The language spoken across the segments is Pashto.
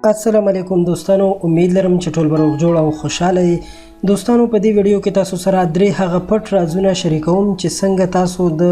السلام علیکم دوستانو، امید لرم چې ټول به روغ جوړ او خوشاله یئ. دوستانو، په دې ویډیو کې تاسو سره درې هغه پټ رازونه شریکوم چې څنګه تاسو د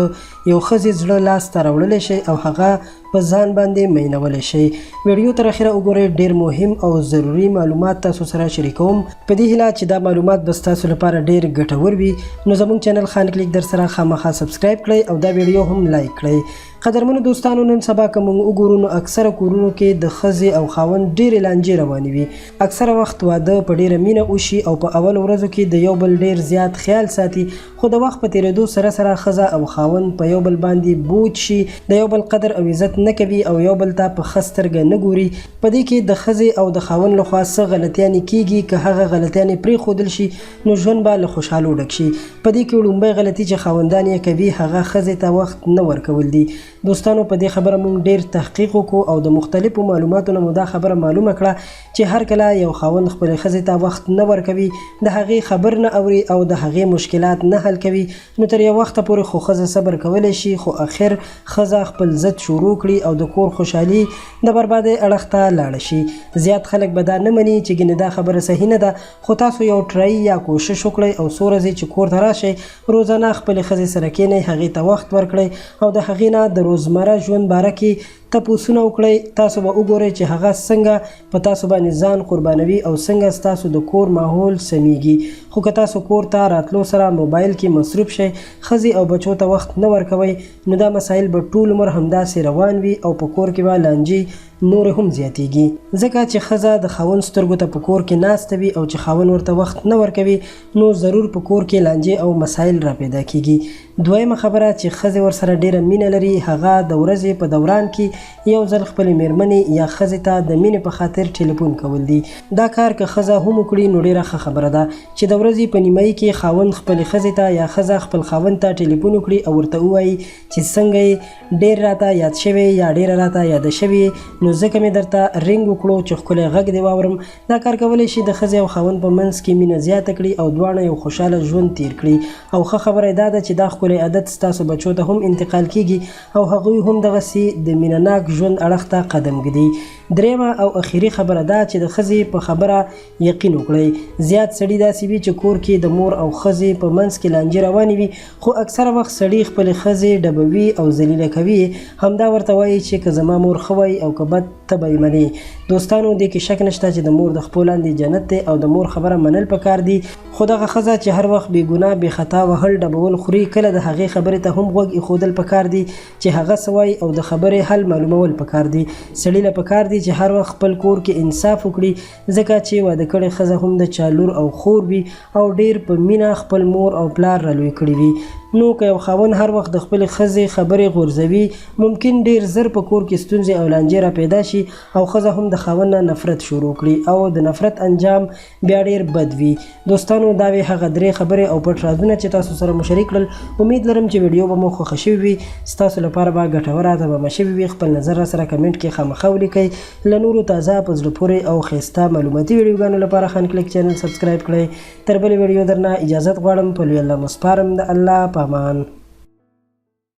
یو ښځې زړه لاس ته راوړلی شئ او هغه په ځان باندې مینولی شئ. ویډیو تر اخره وګورئ، ډیر مهم او ضروري معلومات تاسو سره شریکوم، په دې هیله چې دا معلومات به ستاسو لپاره ډیر ګټور وي. نو زموږ چینل خان کلیک در سره خامخا سبسکرایب کړئ او دا ویډیو هم لایک کړئ. قدرمنو دوستانو، نن سبا که موږ وګورو نو اکثره کورونو کې د ښځې او خاوند ډېرې لانجې روانې وي. اکثره وخت واده په ډېره مینه وشي او په اولو ورځو کې د یو بل ډېر زیات خیال ساتي، خو د وخت په تېرېدو سره سره ښځه او خاوند په یو بل باندې بوج شي، د یو بل قدر او عزت نه کوي او یو بل ته په ښه سترګه نه ګوري. په دې کې د ښځې او د خاوند له خوا څه غلطیانې کېږي، که هغه غلطیانې پرېښودل شي نو ژوند به له خوشحالو ډک شي. په دې کې وړومبۍ غلطي چې خاوندان یې کوي هغه ښځې ته وخت نه ورکول دي. دوستانو، په دې خبره مونږ ډېر تحقیق وکړو او د مختلفو معلوماتو نه مو دا خبره معلومه کړه چې هر کله یو خاوند خپلې ښځې ته وخت نه ورکوي، د هغې خبر نه اوري او د هغې مشکلات نه حل کوي، نو تر یو وخته پورې خو ښځه صبر کولی شي، خو اخر ښځه خپل ضد شروع کړي او د کور خوشحالي د بربادۍ اړخ ته لاړه شي. زیات خلک به دا نه مني چې ګنې دا خبره صحیح نه ده، خو تاسو یو ټرای یا کوشش وکړئ او څو ورځې چې کور ته راشئ روزانه خپلې ښځې سره کینئ، هغې ته وخت ورکړئ او د هغې نه د روزمره ژوند باره کې تپوسونه وکړئ. تاسو به وګورئ چې هغه څنګه په تاسو باندې ځان قربانوي او څنګه ستاسو د کور ماحول سمیږي. خو که تاسو کور ته راتلو سره موبایل کې مصروف شئ، ښځې او بچو ته وخت نه ورکوئ، نو دا مسایل به ټول عمر همداسې روان وي او په کور کې به لانجې نورې هم زیاتیږي، ځکه چې ښځه د خاوند سترګو ته په کور کې ناسته وي او چې خاوند ورته وخت نه ورکوي نو ضرور په کور کې لانجې او مسایل را پیدا کیږي. دویمه خبره چې ښځې ورسره ډیره مینه لري هغه د ورځې په دوران کې یو ځل خپلې میرمنې یا ښځې ته د مینې په خاطر ټلیفون کول دي. دا کار که ښځه هم وکړي نو ډیره ښه خبره ده چې د ورځې په نیمایي کې خاوند خپلې ښځې ته یا ښځه خپل خاوند ته ټلیفون وکړي او ورته ووایي چې څنګه یې، ډېر راته یاد شوې یا ډېره راته یاده شوې یې، نو ځکه مې درته رینګ وکړو چې ښکلی غږ دې واورم. دا کار کولی شي د ښځې او خاوند په منځ کې مینه زیاته کړي او دواړه یو خوشحاله ژوند تېر کړي. او ښه خبره یې دا ده چې دا ښکلی عادت ستاسو بچو ته هم انتقال کېږي او هغوی هم دغسې د مینه ناک ژوند اړخ ته قدم ږدي. درېیمه او اخري خبره دا چې د ښځې په خبره یقین وکړئ. زیات سړي داسې وي چې کور کې د مور او ښځې په منځ کې لانجې روانې وي، خو اکثره وخت سړي خپلې ښځې ډبوي او ذلیله کوي یې، همدا ورته وایي چې که زما مور ښه وایي او که بد ته به یې منې. دوستانو، دې کې شک نشته چې د مور د خپو لاندې جنت دی او د مور خبره منل پکار دي، خو دغه ښځه چې هر وخت بې ګناه بې خطا وهل ډبول خوري، کله د هغې خبرې ته هم غوږ ایښودل پکار دي چې هغه څه وایي او د خبرې حل معلومول پکار دي. سړي له پکار دي چې هر وخت خپل کور کې انصاف وکړي، ځکه چې واده کړې ښځه هم د چا لور او خور وي او ډېر په مینه خپل مور او پلار را لوی کړي وي. نو که یو خاوند هر وخت د خپلې ښځې خبرې غورځوي، ممکن ډېر زر په کور کې ستونزې او لانجې را پیدا شي او ښځه هم د خاوند نه نفرت شروع کړي او د نفرت انجام بیا ډېر بد وي. دوستانو، دا وې هغه درې خبرې او پټ رازونه چې تاسو سره مو شریک کړل. امید لرم چې ویډیو به مو خوښه شوې وي، ستاسو لپاره به ګټوره تمامه شوې وي. خپل نظر راسره کمنټ کې خامخا ولیکئ. له نورو تازه، په زړه پورې او ښایسته معلوماتي ویډیوګانو لپاره خان کلیک چینل سبسکرایب کړئ. تر بلې ویډیو درنه اجازت غواړم، په لوی الله مو سپارم، د الله په امان.